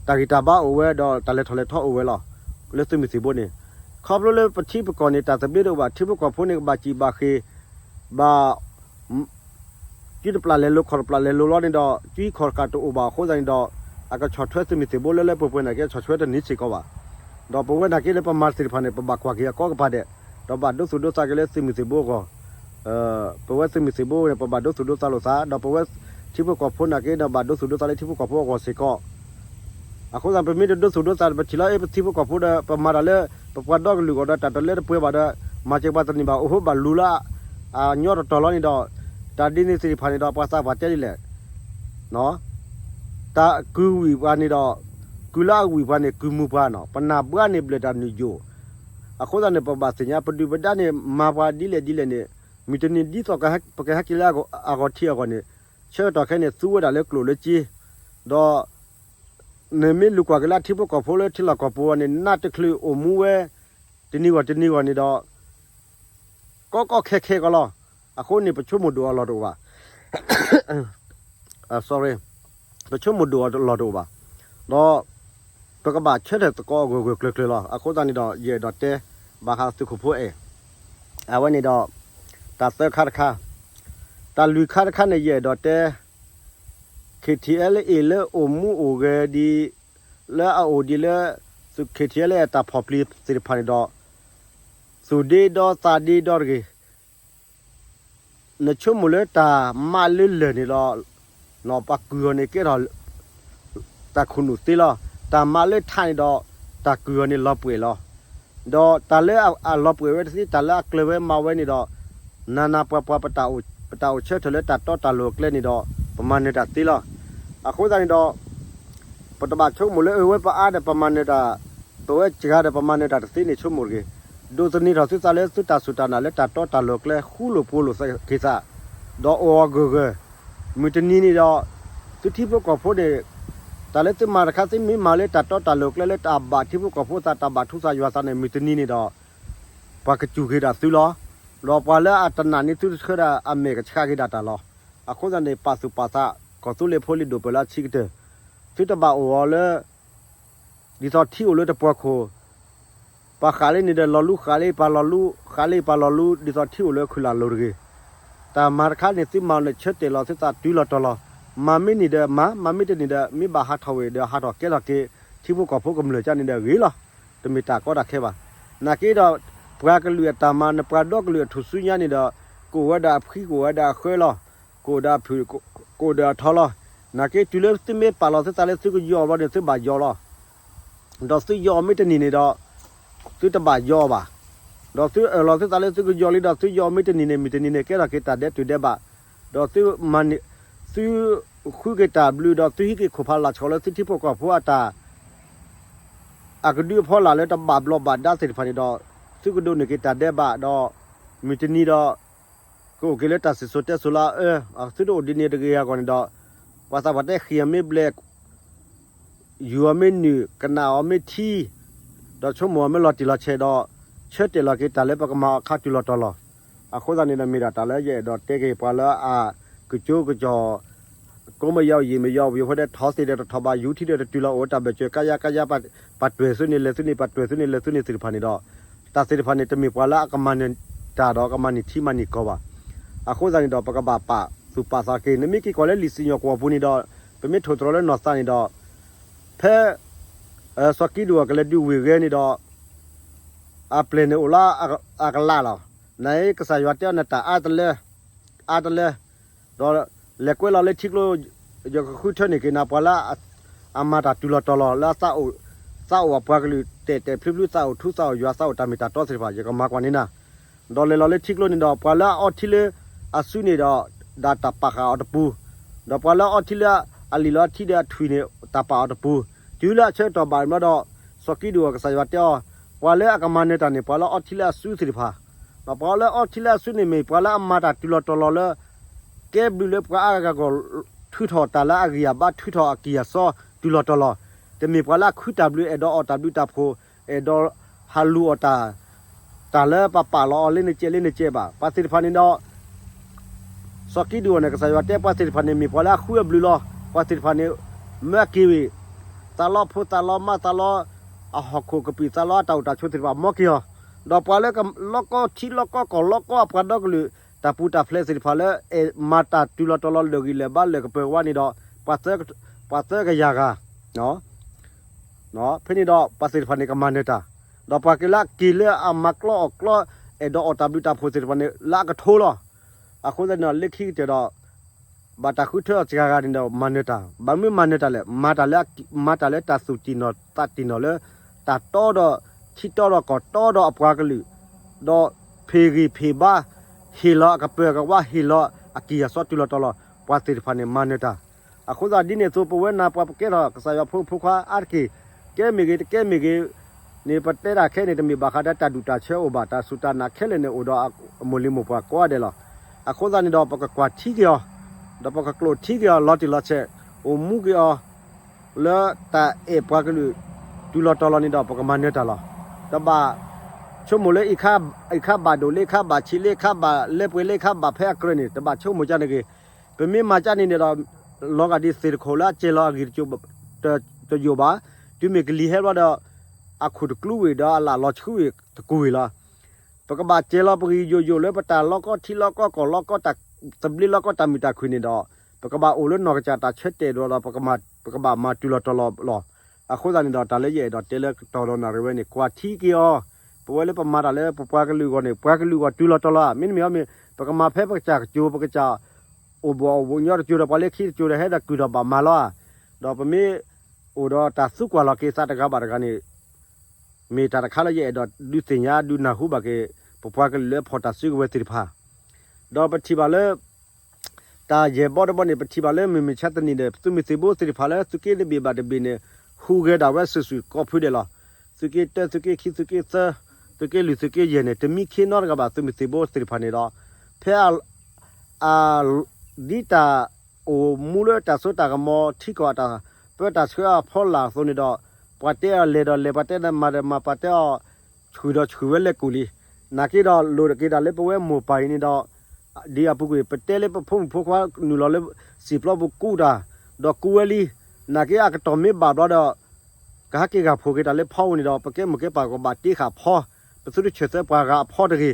တၢ်ဂံၢ်တၢ်ဘါအိၣ်ဝဲဒီး တၢ်လဲၤထီၣ်လဲၤထီအိၣ်ဝဲလီၤ. လၢသုးမုၢ်သံၣ်ဘိန့ၣ် ခီဖျိလၢပထံပကီၢ်န့ၣ် တၢ်သဘျ့တအိၣ်ဘၣ် ထံဖိကီၢ်ဖိန့ၣ် ကဘၣ်စံၣ်ဘၣ်ဃ့ၢ် ဘၣ် ကုတပျၢ်လဲၤလိာ်ခီၣ်တပျၢ်လဲၤလိာ်လီၤန့ၣ်ဒီး ကုခီၣ်တကးတအိၣ်ဘၣ်အဃိသတးန့ၣ်ဒီး အကဆီၣ်ထွဲသုးမုၢ်သံၣ်ဘိလၢလၢပှဲၤပှဲၤနာ်က့ ဆီၣ်ထွဲတန့ၢ်စ့ၢ်ကီးဘၣ်. ဒီးပဝဲနာ်က့လၢပမၤသ့ၣ်တဖၣ်န့ၣ် ပဘၣ်ကွၢ်က့ၤအကီကပၤဒဲး ဒီးဘၣ်ဒိသူၣ်ဒိသးက့ၤလၢသုးမုၢ်သံၣ်ဘိအဂီၢ် ပဝဲသုးမုၢ်သံၣ်ဘိန့ၣ် ပဘၣ်ဒိသူၣ်ဒိသးလိာ်သး ဒီးပဝဲထံဖိကီၢ်ဖိနာ်က့ဒီး ဘၣ်ဒိသူၣ်ဒိသးလၢထံဖိကီၢ်ဖိအဂီၢ်စ့ၢ်ကီး အဃိသတး ပမ့ၢ်တဒိသူၣ်ဒိသး ပထံၣ်လီၤအ့ၣ်ပထံဖိကီၢ်ဖိဒီး ပမၤတၢ်လၢ ပပှၤဒီကလုာ်အဂီၢ်ဒီး တၢ်တလၢတပှဲၤဘၣ်ဒီး မၤစၢၤပှၤတန့ၢ်ဘၣ် အိၣ်ဟိဘၣ်လူၤလၢ အညီတတီၤလီၤန့ၣ်ဒီး တၢ်ဒ်န့ၣ်သ့ၣ်တဖၣ်န့ၣ်ဒီး ပှၤသးပှၢ်တဲဒ်လဲၣ် တၢ်ကုၢ်ဝံၣ်ပှၤန့ၣ်ဒီး ကုၢ်လၢအဝံၣ်ပှၤန့ၣ် ကုၢ်မူၤပှၤနီၤ ပနၢ်ဘှါန့ၣ်ဘျၢၣ်တၢ်နုာ်ယိာ် အဃိသတးန့ၣ် ပဘၣ်သ့ၣ်ညါ ပဒုၣ်ပဒါန့ၣ် မၤပှၤဒ်လဲၣ်ဒ်လဲၣ်န့ၣ် မုၢ်တနံၤဒ်သိးပကဟဲက့ၤလၢအဂီၢ်ထံးအဂီၢ်န့ၣ် ဆၢကတီၢ်ခဲအံၤန့ၣ် သူဝဲဒၣ်လၢကျိၣ်လၢစ့ ဒီး နမ့ၢ်လူၤကွၢ်က့ၤလၢထံဖိကီၢ်ဖိလၢထံလီၢ်ကီၢ်ပူၤန့ၣ် နးတချုးအိၣ်မူဝဲ တနံၤဂီၢ်တနံၤဂီၢ်န့ၣ်ဒီး ကီကီခဲခဲကီးလီၤ. အဃိန့ၣ် ပဆိကမိၣ်ဒိၣ်အလီၢ်တအိၣ်ဘၣ် sorry ပဆိကမိၣ်ဒိၣ်အလီၢ်တအိၣ်ဘၣ်. ဒီး ပကဘၣ်ဆၢထၢၣ်သကိးအဂၢၢ်ဂၢၢ်ကျၢၤကျၢၤလီၤ. အဃိသတးန့ၣ်ဒီး ယအဲၣ်ဒိးတဲ ဘၣ်ဃးသုးခိၣ်ဖိအဲၣ် အဝဲန့ၣ်ဒီး တၢ်သၢခါတခါ တၢ်လွံၢ်ခါတခါန့ၣ် ယအဲၣ်ဒိးတဲ ခ့ၣ်ထံၣ်အဲလ်အ့ၣ်လၢအိၣ်မူအိၣ်ဂဲၤဒ် လၢအအိၣ်ဒ်လၢ ခ့ၣ်ထံၣ်အဲလ်အ့ၣ်အတၢ်ဖီၣ်ပျံၤသ့ၣ်တဖၣ်န့ၣ်ဒီး သူၣ်ဒ့ဒီသးဒ့ဒီတဂ့ၤ နဆိကမိၣ်လၢတၢ်မးလၢလၢၢ်န့ၣ်ဒီး ပှၤကုၢ်အီၤန့ၣ်ကဲထီၣ် တၢ်ခိၣ်နူာ်သ့လီၤ. တၢ်မးလၢထးန့ၣ်ဒီး တၢ်ကုၢ်အီၤန့ၣ်လီၤပှဲၤလီၤ. ဒီးတၢ်လၢအလီၤပှဲၤဝဲတသ့ တၢ်လၢအကျၢၤဝဲမၤဝဲန့ၣ်ဒီး နးနးပှၤပှၤ ပတၢ်အိၣ်ဆၢထၢၣ်လၢတၢ်တီတၢ်လိၤအကျဲန့ၣ်ဒီး ပမၤနၢၤတၢ်သ့လီၤ. အဃိသတးန့ၣ်ဒီး ပတဘၣ်ဆိကမိၣ်လၢအဝဲပအါဒီးပမၤနၢၤတၢ်, ပဝဲစှၤဒီးပမၤနၢၤတၢ်တသ့န့ၣ် ဆိကမိၣ်တဂ့ၤ. ဒိးသန့ၤထီၣ်သုသးလၢသုတၢ်စူၢ်တၢ်နာ်လၢတၢ်တီတၢ်လိၤအကျဲ ဃူလိာ်ဖိးလိာ်က့ၤသး, ဒီးအိၣ်အဂၢၢ်ဂၢၢ်, မုၢ်တနံၤန့ၣ်ဒီး သုထံဖိကီၢ်ဖိန့ၣ် တၢ်လၢသုမၤတခါ သုမ့ၢ်မၤလၢတၢ်တီတၢ်လိၤအကျဲလၢတၢ်ဘၣ်ထံဖိကီၢ်ဖိသး တၢ်ဘၣ်ထူသးယွၤသးန့ၣ် မုၢ်တနံၤန့ၣ်ဒီး ပှၤကစူၢ်က့ၤဒၣ်သုလီၤ. ဒီးပှၤလၢအတနာ်န့ၢ်သုတဆှၢဒၣ်အမဲာ်ကဆှးက့ၤဒၣ်တၢ်လီၤ. အဃိသတးန့ၣ် ပာ်သူၣ်ပာ်သး ကီၢ်သူလ့ၤဖိလံၤဒိၣ်ပၢၢ်လၢအဆံးကတၢၢ်, သုတဘၣ်အိၣ်အီၤလၢ ဒ်သိးထံအိၣ်လၢတပှီၤခိၣ်, ပှၤဃးလံန့ၣ်ဒီး လီၤလူဃးလံ ပှၤလီၤလူ, ဃးလံပှၤလီၤလူ ဒ်သိးထံအိၣ်လၢခုၣ်လၢ်လိၤတဂ့ၤ. တၢ်မၤတခါန့ၣ် သုမၤန့ၣ် ဆၢတဲာ်လီၤသုသးတုၤလီၤတီၤလီၤ. မၤမ့ၢ်န့ၢ်ဒီးမၤ, မၤမ့ၢ်တန့ၢ်ဒီး မ့ၢ်ဘၣ်ဟးထီၣ်ဝဲဒီး ဟးထီၣ်ကဲထီၣ်က့ၤ ထံဖိကီၢ်ဖိကမျၢၢ်ကန့ၣ်ဒီးဂ့ၤလီၤ. တမ့ၢ်တၢ်ကီတၢ်ခဲဘၣ်. နာ်က့ဒီး ပှၤကလုာ်အတၢ်မၤ နပှၤဒီကလုာ်အထူၣ်စုညါန့ၣ်ဒီး ကအိၣ်ဝဲဒၣ်အဖှံ ကအိၣ်ဝဲဒၣ်အဃၢလီၤ. ကအိၣ်ဒီးအဖုၣ်, ကအိၣ်ဒီးအထီလီၤ. နာ်က့တုၤလၢသုမ့ၢ်ပာ်လီၤသုသးလၢသုကယီၢ်ဘျီန့ၣ် သုဘၣ်ယီၢ်လီၤ. ဒီးသုယီၢ်အီၤမ့ၢ်တနံၤန့ၣ်ဒီး သုတဘၣ်ယီၢ်အီၤဘၣ်. ဒီးသုအၢၣ်လီၤသုသးလၢသုကယီၢ်လံဒီး သုယီၢ်အီၤမ့ၢ်တနံၤန့ၣ် မုၢ်တနံၤန့ၣ် ကဲထီၣ်က့ၤတၢ်ဒဲးတုၤဒဲးဘး, ဒီးသုမၤန့ၢ်, သုဃုက့ၤတၢ်ဘျုး ဒီးသုဟံးက့ၤခိၣ်ဖးလၢ်ဆှီလၢသုထံဖိကီၢ်ဖိအတၢ် အကဒုအဖီလာ်လၢတဘၣ်ဘျီးဘၣ်ဒါသ့ၣ်တဖၣ်န့ၣ်ဒီး သုကဒိးန့ၢ်က့ၤတၢ်ဒဲးဘးဒီး မုၢ်တနံၤဒီး ကအိၣ်က့ၤလၢတၢ်စံၣ်စိၤတဲစိၤလၢအအၢ, သုတအိၣ်ဒ်န့ၣ်တဂ့ၤအဂီၢ်န့ၣ်ဒီး ပှၤသးပှၢ်တဲဃံၢ်အမ့ၢ်ဘျဲၣ် ယူၤအီၤမ့ၢ်နုာ်, ကနၣ်အီၤမ့ၢ်ထံ, ဒီးဆိကမိၣ်အီၤမ့ၢ်လီၤတံၢ်လီၤဆဲးဒီး ဆၢတဲာ်လီၤက့ၤတၢ်လၢပကမၤအခါတုၤလီၤတီၤလီၤ. အဃိသတးန့ၣ်ဒီးမ့ၢ်ဒၣ်တၢ်လၢယအဲၣ်ဒိးတဲက့ၤပှၤလၢအကကၠိကကီၤ ကိးမယီၤယံာ်မယီၤ ဝံၤအဃိဒီးထီၣ်သ့ၣ်ဒီးတထီၣ်ဘၣ် ယူၤထံဒီးတတုၤလီၤ အိၣ်တၢ်ဘၢၣ်စၢၤ ကါယါကါယါ ပှၤတွဲၢ်သုန့ၣ်လဲၤသုန့ၣ် ပှၤတွဲၢ်သုန့ၣ်လဲၤသုန့ၣ်သ့ၣ်တဖၣ်န့ၣ်ဒီး တၢ်သ့ၣ်တဖၣ်န့ၣ် တမ့ၢ်ပှၤလၢအကမၤနၢၤတၢ်ဒီးကမၤန့ၢ်ထံမၤန့ၢ်ကီၢ်ဘၣ်. အဃိသတးန့ၣ်ဒီး ပကဘၣ်ပာ်သူၣ်ပာ်သးက့ၤ နမ့ၢ်က့ၤကွၢ်လၢလံာ်စံၣ်ညီၣ်ကွီၢ်ပူၤန့ၣ်ဒီး ပမ့ၢ်ထိၣ်သတြီၤလၢနီၢ်သးန့ၣ်ဒီး ဖဲ စီၤကံဒိၣ်အကလဲၤဒုးဝ့ၢ်ဂဲၤန့ၣ်ဒီး အပျဲၢ်န့ၣ်အိၣ်လၢအကလးလီၤ. နကစၢ်ယွၤတဲအီၤ နတၢ်အါတလၢ အါတလၢ ဒီးလဲၤကွဲလီၤလၢထံကျိ ယကဃုထၢန့ၢ်က့ၤနၤ ပှၤလၢအမၤတၢ်တုၤလီၤတီၤလီၤ လၢသးအိၣ်အပှၤကလုာ်တဲာ်တဲာ်ဖျုဖျု သးအိၣ်ထူသးအိၣ်ယွၤ သးအိၣ်တၢ်မ့ၢ်တၢ်တီသ့ၣ်တဖၣ် ယကမၤကွၢ်န့ၢ်နၤ. ဒီးလဲၤလီၤလၢထံကျိန့ၣ်ဒီး ပှၤလၢအအီထံလၢအစုန့ၣ်ဒီး ဒၣ်တၢ်ပာ်ဃာ်အီၤတပူၤ, ဒီးပှၤလၢအအီထံလၢအလံာ်လီၤထံဒီးအထွံၣ်န့ၣ် တၢ်ပာ်အီၤတပူၤ, တုၤလၢအဆၢကတီၢ်ဘၣ်န့ၣ်ဒီး စီၤကံဒိၣ်အကစၢ်ယွၤတဲအီၤ, ပှၤလၢအကမၤနၢၤတၢ်န့ၣ် ပှၤလၢအအီထံလၢအစုသ့ၣ်တဖၣ်, ဒီးပှၤလၢအအီထံလၢအစုန့ၣ်မ့ၢ် ပှၤလၢအမၤတၢ်တုၤလီၤတီၤလီၤလၢ ကဲဘျုးလၢပှၤအါဂၤဂီၢ် ထုးထီၣ်တၢ်လၢအဂံၢ်အဘါ ထုးထီၣ်အကံၢ်အစီတုၤလီၤတီၤလီၤ, တမ့ၢ်ပှၤလၢအခုတၢ်ဘျုး အဲၣ်ဒိးအီၣ်တၢ်ဘျုးတၢ်ဖှိၣ် အဲၣ်ဒိးဟးလူၤအီၣ်တၢ် တၢ်လၢပပာ်လီၤအီၤလၢနကဲလၢနကဲဘၣ်. ပှၤသ့ၣ်တဖၣ်န့ၣ်ဒီး စီၤကံဒိၣ်န့ၣ် ကစၢ်ယွၤတဲပှၤသ့ၣ်တဖၣ်န့ၣ် မ့ၢ်ပှၤလၢအဃုအဘျုးလီၤ. ပှၤသ့ၣ်တဖၣ်န့ၣ် မၢအက့ၤဝံၤ သးလီဖိသးလီမါသးလီ အဟီၣ်ခိၣ်ကပံာ်သးလီအတၢ်အိၣ်တၢ်ဆိးသ့ၣ်တဖၣ် မၢက့ၤအီၤ, ဒီးပှၤလၢလီၢ်ကီထံလီၢ်ကီကီၢ်လီၢ်ကီအပှၤဒီကလုာ် တၢ်ပူၤတၢ်ဖျဲးသ့ၣ်တဖၣ်လၢ မၤတၢ်တုၤလီၤတီၤလီၤ လၢာ်ဂံၢ်လၢာ်ဘါလၢာ်ကပၢၤဝါန့ၣ်ဒီး ပှၤသၢကယၤဂၤ ဖဲန့ၣ်ဒီး ပှၤသ့ၣ်တဖၣ်န့ၣ် ကမၤနၢၤတၢ်, ဒီးပှၤက့ၤလၢအက့ၤလၢအမၤကျီအီၣ်ကျီ အဲၣ်ဒိးအီၣ်တၢ်ဘျုးတၢ်ဖှိၣ်သ့ၣ်တဖၣ်န့ၣ် လၢအကထိလီၤ. အဃိသတးန့ၣ်ဒီး လၢခံကတၢၢ်ဒီး ဘၣ်တၢ်ဃုထၢအီၤစှၤဂၤန့ၣ်ဒီး မၤနၢၤတၢ်, ဘၣ်မနုၤမၤနၢၤတၢ်လဲၣ်, မၤတၢ်လၢ မၤတၢ်လၢတၢ်သူၣ်တံၢ်နီၢ်သးတံၢ်နီၢ်လၢ တၢ်တီဒီး ထံတီဒီးကီၢ်တီဒီးအပှၤကလုာ်, ဒီးဖံးဂံၢ်ဖံးဘါ ဟ့ၣ်လီၤအကပၢၤကဝါ ဟ့ၣ်လီၤအကံၢ်အစီတုၤလီၤတီၤလီၤ ပှၤသ့ၣ်တဖၣ်န့ၣ် မၤနၢၤတၢ်. အဃိသတးဒ်န့ၣ်အသိး ပဝဲနၤပှၤပကဲထီၣ်ကစၢ်ယွၤဖိမုၣ်ဖိခွါအါတက့ၢ်, ကဲမ့ၢ်ဂ့ၤ တကဲမ့ၢ်ဂ့ၤန့ၣ် ပတဲတၢ်ခဲအံၤန့ၣ် တမ့ၢ်ဘၣ်ဃးဒီးတၢ်ဒူၣ်တၢ်ဆၢအိၣ်ဘၣ်, တၢ်စူၢ်တၢ်နာ်ခဲလၢာ်န့ၣ် အိၣ်ဒီးအမိၢ်လံၤမိၢ်ပှၢ်ကိးဂၤဒဲးလီၤ. အဃိသတးန့ၣ်ဒီး ပကကွၢ်ထံက့ၤအီၤ, ဒီးပကကျိာ်ထံက့ၤအီၤ လီၤတံၢ်လီၤဆဲး, အိၣ်မူက့ၤအီၤ လၢတၢ်အဲၣ်ပှၤကလုာ် တုၤလီၤတီၤလီၤန့ၣ်ဒီး ပကမၤနၢၤတၢ်လီၤ. တဘၣ်ဆိကမိၣ်လၢ အံၤခါဘၣ်ဒိၣ်လၢ ခါဘၣ်ဆံးလၢ ခါဘၣ်လၢပှဲၤလၢ ခါဘၣ်ဖဲအကြၢးန့ၣ် တဘၣ်ဆိကမိၣ်ကၢ်န့ၣ်ဂ့ၤ, ပမ့ၢ်မၤကၢ်န့ၣ်န့ၣ်ဒီး လီၤဂာ်ဒ်သ့ၣ်တခိၣ်လၢအစဲၤလီၤအဂံၢ်တယိာ်ဘၣ်, တုၤမ့ၢ်ကလံၤဟဲဘျီဒီး အခိၣ်တကျူဝံၤဒီးအလၣ်လီၤဆှုဝံၤတကူဝံၤလီၤ. ပကဘၣ်စဲၤလီၤပဂံၢ်ယိာ်ယိာ်လၢပတၢ်လီၢ်ကီထံလီၢ်ကီကီၢ်လီၢ်ကီတၢ်သဘျ့လီၢ်ကီတၢ်မုာ်တၢ်ခုၣ်န့ၣ်ဒီး ပကဘၣ်အိၣ်လၢနီၢ်ကစၢ်တၢ်ဆၢတဲာ်ဒီး ပကဘၣ်မၤတုၤလီၤတီၤလီၤလီၤ. အဃိသတးန့ၣ်ဒီး တၢ်လၢယအဲၣ်ဒိးတဲလၢကတီၢ်ဒီးနၣ်ရံၣ်ဝဲန့ၣ် ကွၢ်ထံက့ၤအီၤ, ပဝဲလၢပမၤတၢ်လၢပပှၤကလုာ်အဂီၢ်န့ၣ် ပှၤကလုာ်အဂီၢ်တုၤလီၤတီၤလီၤဧါ, မ့တမ့ၢ်အီၤမ့ၢ် ပကမၤဖဲပကစၢ်ကၠိ ပကစၢ်အိၣ်ဘှီၣ်အိၣ်ဘှီၣ်ညီတကၠိဒီး ပှၤလၢခံတကၠိဒီး ဟဲဒီးကုၢ်ထီၣ်ဘၣ်မၤလီၤဧါ. ဒီးပမ့ၢ်အိၣ်ဒီးတၢ်သံကွၢ်လီၤက့ၤသးတဂၤဘၣ်တဂၤန့ၣ် မ့ၢ်တၢ်တခါလၢယအဲၣ်ဒိးဒုးသ့ၣ်ညါဒုးနၢ်ဟူဘၣ်က့ၤ ပပှၤကလုာ်လၢအဖီၣ်တၢ်စုကဝဲၤသ့ၣ်တဖၣ် ဒီးပထံၣ်ဘၣ်လၢ တၢ်ယဲၢ်ဘီတဘီန့ၣ် ပထံၣ်ဘၣ်လၢမုၢ်မဆါတနံၤန့ၣ် သုးမုၢ်သံၣ်ဘိသ့ၣ်တဖၣ်လၢသုးက့တဘ့ၣ်ဘၣ်တဘ့ၣ်န့ၣ် ဟူးဂဲၤဒၣ်ဝဲစုာ်စုာ်ကိးဖုဒဲးလီၤ. သုးက့တၢ သုးက့ခံ သုးက့သၢ သုးက့လွံၢ် သုးက့ယဲၢ်န့ၣ် တမံခ့နီတဂၤဘၣ် သုးမုၢ်သံၣ်ဘိသ့ၣ်တဖၣ်န့ၣ်ဒီး ဖဲအ အ ဒ်တၢ်အိၣ်မူလၢတၢ်စိတၢ်ကမီၤထံကီၢ်အတၢ်ပၢတၢ်ဆှၢအဖီလာ်အသိးန့ၣ်ဒီး ပှၤတဲအီၤလဲၤဒီးလဲၤ ပှၤတဲဒီးမၤဒီးမၤ ပှၤတဲအီၤ ဆှုၣ်ဒီးဆှုၣ်ဝဲလဲၤကူၣ်လံ. နာ်က့ဒီးလိၣ်တက့ၤတၢ်လၢပဝဲမိၢ်ပၢ်အံၤန့ၣ်ဒီး ဒ်အပူၤကွံာ် ပတဲလၢပဖိမုၣ်ဖိခွါနုာ်လီၤလၢစံာ်ပျီပူၤကူၣ်တၢ် ဒီးကူၣ်ဝဲလံ. နာ်က့အကတီၢ်မ့ၢ်ဘၣ်ဘျီဒီး ကဟဲက့ၤဂၢ်ဖှိၣ်က့ၤတၢ်လၢဖီဝဲန့ၣ်ဒီး ပကဲမိၢ်ကဲပၢ်ကဘၣ်တ့ဃာ်ဖီ, ပသုတဆၢၣ်သၢပှၤဂၤအဖီတဂ့ၤ.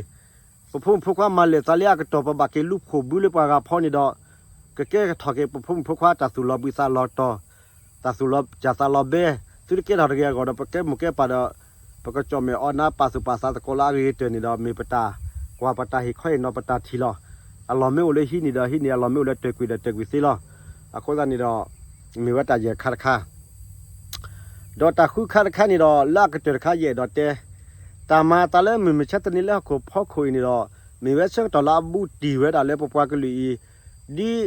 ပဖိမုၣ်ဖိခွါမၤလဲၢ်သးလၢအကတီၢ် ပဘၣ်က့ၤလူၤဖှိၣ်ဘုလၢပှၤဂၤအဖီန့ၣ်ဒီး ကကဲကထီၣ်က့ၤပဖိမုၣ်ဖိခွါတၢ်သူၣ်လီၤဘှံးသးလီၤတီၤ, တၢ်သူၣ်လီၤစၢ်သးလီၤဘဲ, သုတကဲထီၣ်တဂ့ၤအဂီၢ်ဒီး ပကဲမိၢ်ကဲပၢ်ဒီး ပကကၠီၣ်မဲာ်အီၣ်နါပာ်သူၣ်ပာ်သးသကိးလၢအဂ့ၤကတၢၢ်န့ၣ်ဒီး မ့ၢ်ပတၢ်ကွၢ်ပတၢ်ဟ့ၣ်ခီဟ့ၣ်နီၤပတၢ်ထံၣ်လီၤ. အလီၢ်မ့ၢ်အိၣ်လၢဟံးန့ၢ်ဒီးဟံးန့ၢ်, အလီၢ်မ့ၢ်အိၣ်လၢတၢၢ်ကွံာ်ဒီးတၢၢ်ကွံာ်သ့လီၤ. အဃိသတးန့ၣ်ဒီး မ့ၢ်ဝဲတၢ်ယဲၢ်ခါတခါ ဒီးတၢ်ဃုခါတခါန့ၣ်ဒီး လၢအကတၢၢ်တခါယအဲၣ်ဒိးတဲ, တၢ်မၤအသးလၢမုၢ်မဆါတနံၤလၢဟီၣ်ခိၣ်ဖီခိၣ်အံၤန့ၣ်ဒီး မ့ၢ်ဝဲဆၢကတီၢ်လၢအဘူးတံၢ်ဝဲဒၣ်လၢပပှၤကလုာ်အံၤ ဒ်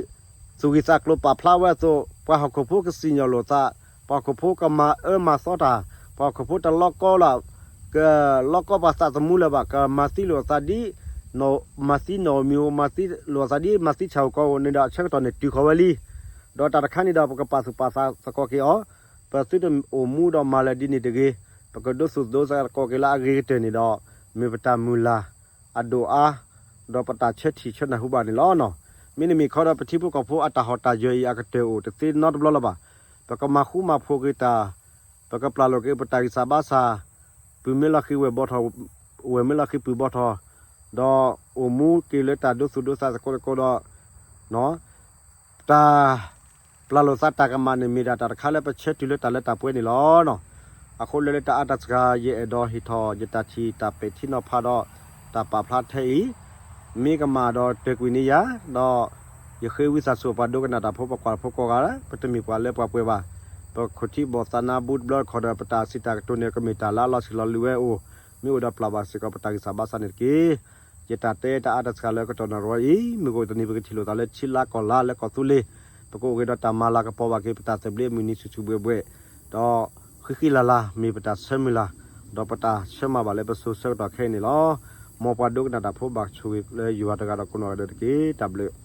သူၣ်ဂံၢ်သးကျိၤပာ်ဖျါဝဲအသိး ပှၤဟီၣ်ခိၣ်ဖိကစံၣ်ညီၣ်လိာ်သး, ပှၤဟီၣ်ခိၣ်ဖိကမၤအၢမၤသီတၢ်, ပှၤဟီၣ်ခိၣ်ဖိတလီကီလၢ ကလီကီပှၤသးသမူလၢၤဘၣ်, ကမၤသံလိာ်အသးဒ် မၤသံနီၣ်ဧိၤမံၤဧိၤ, မၤသံလိာ်အသးဒ်မၤသံဆၣ်ဧိၤကီၢ်ဧိၤန့ၣ်ဒီး အဆၢကတီၢ်န့ၣ်တုၤဃီၤဝဲလံ. ဒီးတၢ်တခါန့ၣ်ဒီး ပကပာ်သူၣ်ပာ်သးသကိးက့ၤအီၤ, ပသုတအိၣ်မူဒီးမၤလၢာ်ဒ်န့ၣ်တဂ့ၤ, ပကဒိသူၣ်ဒိသးသကိးက့ၤလၢအဂ့ၤကတၢၢ်န့ၣ်ဒီး မ့ၢ်ပတၢ်မုၢ်လၢ် အဒိၣ်အါ, ဒီးပတၢ်ဆၢထံၣ်ဆၢနၢ်ဟူဘၣ်န့ၣ်လီၤ. မ့တမ့ၢ်ခီဒီး ပထံဖိကီၢ်ဖိအတၢ်ဟီၣ်တၢ်ယၢၤအံၤအကတၢၢ်အိၣ်တသ့နီတဘျီလၢၤဘၣ်. ပကမၤဃူမၤဖိးက့ၤတၢ်, ပကပျၢ်လိာ်က့ၤပတၢ်ဂံၢ်စၢ်ဘါစၢ်, ပုၢ်မ့ၢ်လီၤဃံၤဝဲၢ်ဘီထီၣ်, ဝဲၢ်မ့ၢ်လီၤဃံၤပုၢ်ဘီထီၣ်, ဒီးအိၣ်မူက့ၤလၢတၢ်ဒိသူၣ်ဒိသးသကိးသကိးဒီး တၢ် ပျၢ်လိာ်သးတၢ်ကမၣ်န့ၣ် မ့ၢ်ဒၣ်တၢ်တခါလၢပဆၢတုၤလၢတၢ်လၢတၢ်ပှဲၤန့ၣ်လီၤ. အဃိလၢလၢတၢ်အါတၢ်စှၤ ယအဲၣ်ဒိးဟ့ၣ်ထီၣ်ယတၢ်ထံၣ်တၢ်ပဲာ်ထံနီၤဖးဒီး တၢ်ပာ်ဖျါထဲအံၤ, မ့ၢ်ကမၣ်ဒီးတၢၢ်ကွံာ်န့ၢ်ယၤ, ဒီးယဃ့ဝံသးစူၤပှၤဒိကနၣ်တၢ်ဖိ ပှၤကွၢ်ဖိကိးဂၤ, ပတမ့ၢ်ပှၤလၢပှၤပှဲၤဘၣ်, ပခိၣ်ထံးဘီၣ်သးနါဘူးတဘျီတခီဒီး ပတၢ်စံးတၢ်ကတိၤန့ၣ် ကမ့ၢ်တၢ်လၢအလီၤဆံးလီၤလံၤဝဲအိၣ်, မ့ၢ်အိၣ်ဒီးပျၢ်ဘၣ်စ့ၢ်ကီးပတၢ်ဂံၢ်စၢ်ဘါစၢ်န့ၣ်တက့ၢ်. ယတၢ်တဲတၢ်အါတၢ်စှၤလၢကတီၢ်နၢ်ရီအံၤ မုၢ်ဂီၤတနံၤ ပကထံၣ်လိာ်သးလၢထံလါကီၢ်လါလၢကီၢ်သူလ့ၤ, ပကအိၣ်ဂ့ၤဒီးတၢ်မၤလၤကပီၤဘၣ်က့ၤ ပတၢ်သဘျ့အမုၢ်နံၤဆူၣ်ဆူၣ်ဘှဲဘှဲ, ဒီးဃံဃံလၤလၤ မ့ၢ်ပတၢ်ဆၢမုၢ်လၢ်, ဒီးပတၢ်ဆၢမၤဘၣ်လၢပစိၤဆၢကတီၢ်ခဲအံၤန့ၣ်လီၤ. မ်ပှၤဒိကနၣ်တၢ်ဖိဘၣ်ဆိၣ်ဂ့ၤလၢယွၤတဂၤဒီးကိးနီၢ်ဂၤဒဲးတက့ၢ်. တၢ်ဘျုး